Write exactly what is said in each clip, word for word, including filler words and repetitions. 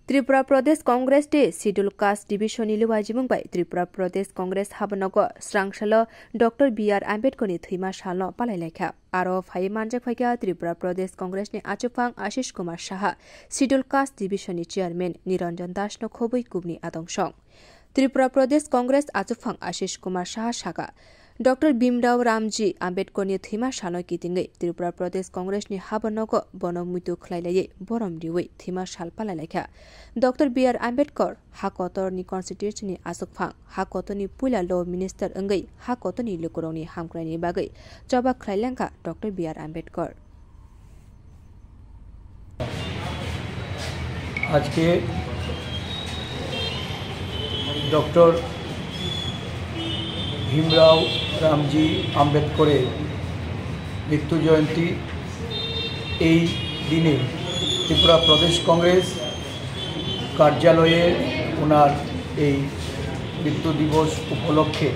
Tripura Pradesh Congress tei Scheduled Caste Division ni luaijimung bai Tripura Pradesh Congress habanogo srangsalo Doctor B R Ambedkar ni thwima salno palai laikha. Aro phaiwi manjak phaikha Tripura Pradesh Congress ni achukphang Ashish Kumar Saha, Scheduled Caste Division ni chairman Niranjan Das no khobwi kubni atong song. Tripura Pradesh Congress achukphang Ashish Kumar Saha saka, Doctor Bhimrao Ramji Ambedkar ni thwima salno kitingwi Tripura Pradesh Congress ni habanogo bono muitu khlai laiwi borom riwi thwima sal palai laikha. Doctor B R Ambedkar ha kotor ni constituency ni achukphang, ha kotor ni puila law minister wngwi ha kotor ni lukurok ni hamkrai ni bagwi choba khlai langkha Doctor B R Ambedkar. আজকে ডক্টর ভীমরাও রামজি আম্বেদকরের মৃত্যু জয়ন্তী। এই দিনে ত্রিপুরা প্রদেশ কংগ্রেস কার্যালয়ে ওনার এই মৃত্যু দিবস উপলক্ষে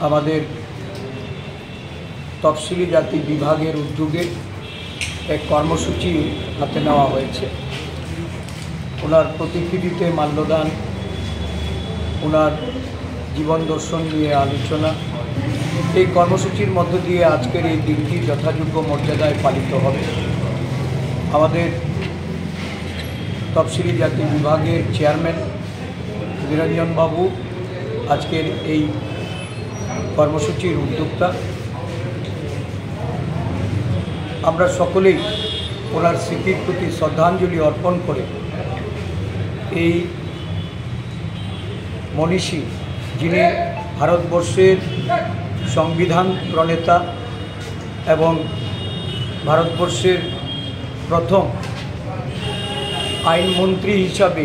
আমাদের তফসিলি জাতি বিভাগের উদ্যোগে এক কর্মসূচি হাতে নেওয়া হয়েছে। ওনার প্রতিকৃতিতে মাল্যদান, ওনার জীবন দর্শন নিয়ে আলোচনা, এই কর্মসূচির মধ্য দিয়ে আজকের এই দিনটি যথাযোগ্য মর্যাদায় পালিত হবে। আমাদের তফসিলি জাতি বিভাগের চেয়ারম্যান নিরঞ্জন বাবু আজকের এই কর্মসূচির উদ্যোক্তা। আমরা সকলেই ওনার স্মৃতির প্রতি শ্রদ্ধাঞ্জলি অর্পণ করে এই মনীষী, যিনি ভারতবর্ষের সংবিধান প্রণেতা এবং ভারতবর্ষের প্রথম আইনমন্ত্রী হিসাবে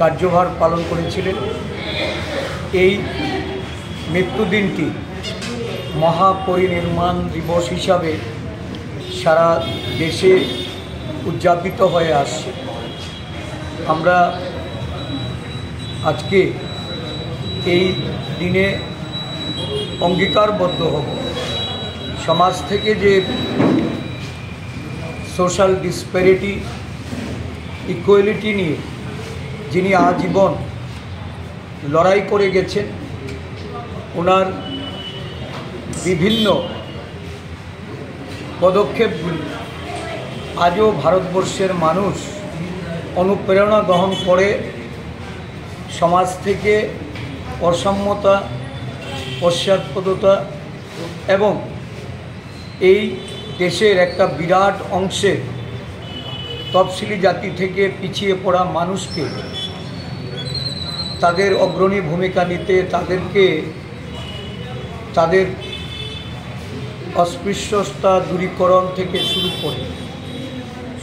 কার্যভার পালন করেছিলেন। এই মৃত্যুদিনটি মহাপরিনির্বাণ দিবস হিসাবে সারা দেশে উদযাপিত হয়ে আসছে। আমরা আজকে এই দিনে অঙ্গীকারবদ্ধ হব, সমাজ থেকে যে সোশ্যাল ডিসপ্যারিটি, ইকুয়ালিটি নিয়ে যিনি আজীবন লড়াই করে গেছেন, ওনার বিভিন্ন পদক্ষেপগুলি আজও ভারতবর্ষের মানুষ অনুপ্রেরণা গ্রহণ করে সমাজ থেকে অসাম্যতা, পশ্চাৎপদতা এবং এই দেশের একটা বিরাট অংশে তফসিলি জাতি থেকে পিছিয়ে পড়া মানুষকে তাদের অগ্রণী ভূমিকা নিতে, তাদেরকে তাদের অস্পৃশ্যতা দূরীকরণ থেকে শুরু করে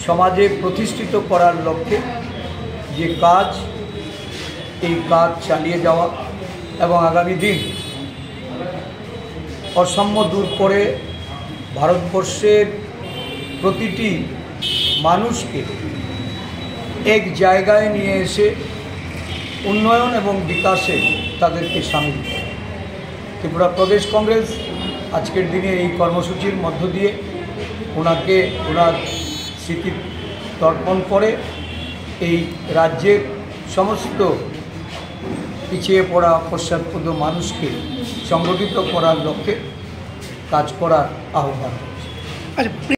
সমাজে প্রতিষ্ঠিত করার লক্ষ্যে যে কাজ, এই কাজ চালিয়ে যাওয়া এবং আগামী দিন অসাম্য দূর করে ভারতবর্ষের প্রতিটি মানুষকে এক জায়গায় নিয়ে এসে উন্নয়ন এবং বিকাশে তাদেরকে সামিল করে। ত্রিপুরা প্রদেশ কংগ্রেস আজকের দিনে এই কর্মসূচির মধ্য দিয়ে ওনাকে, ওনার স্মৃতি তর্পণ করে এই রাজ্যের সমস্ত পিছিয়ে পড়া পশ্চাৎপদ মানুষকে সংগঠিত করার লক্ষ্যে কাজ করার আহ্বান করছি। আচ্ছা,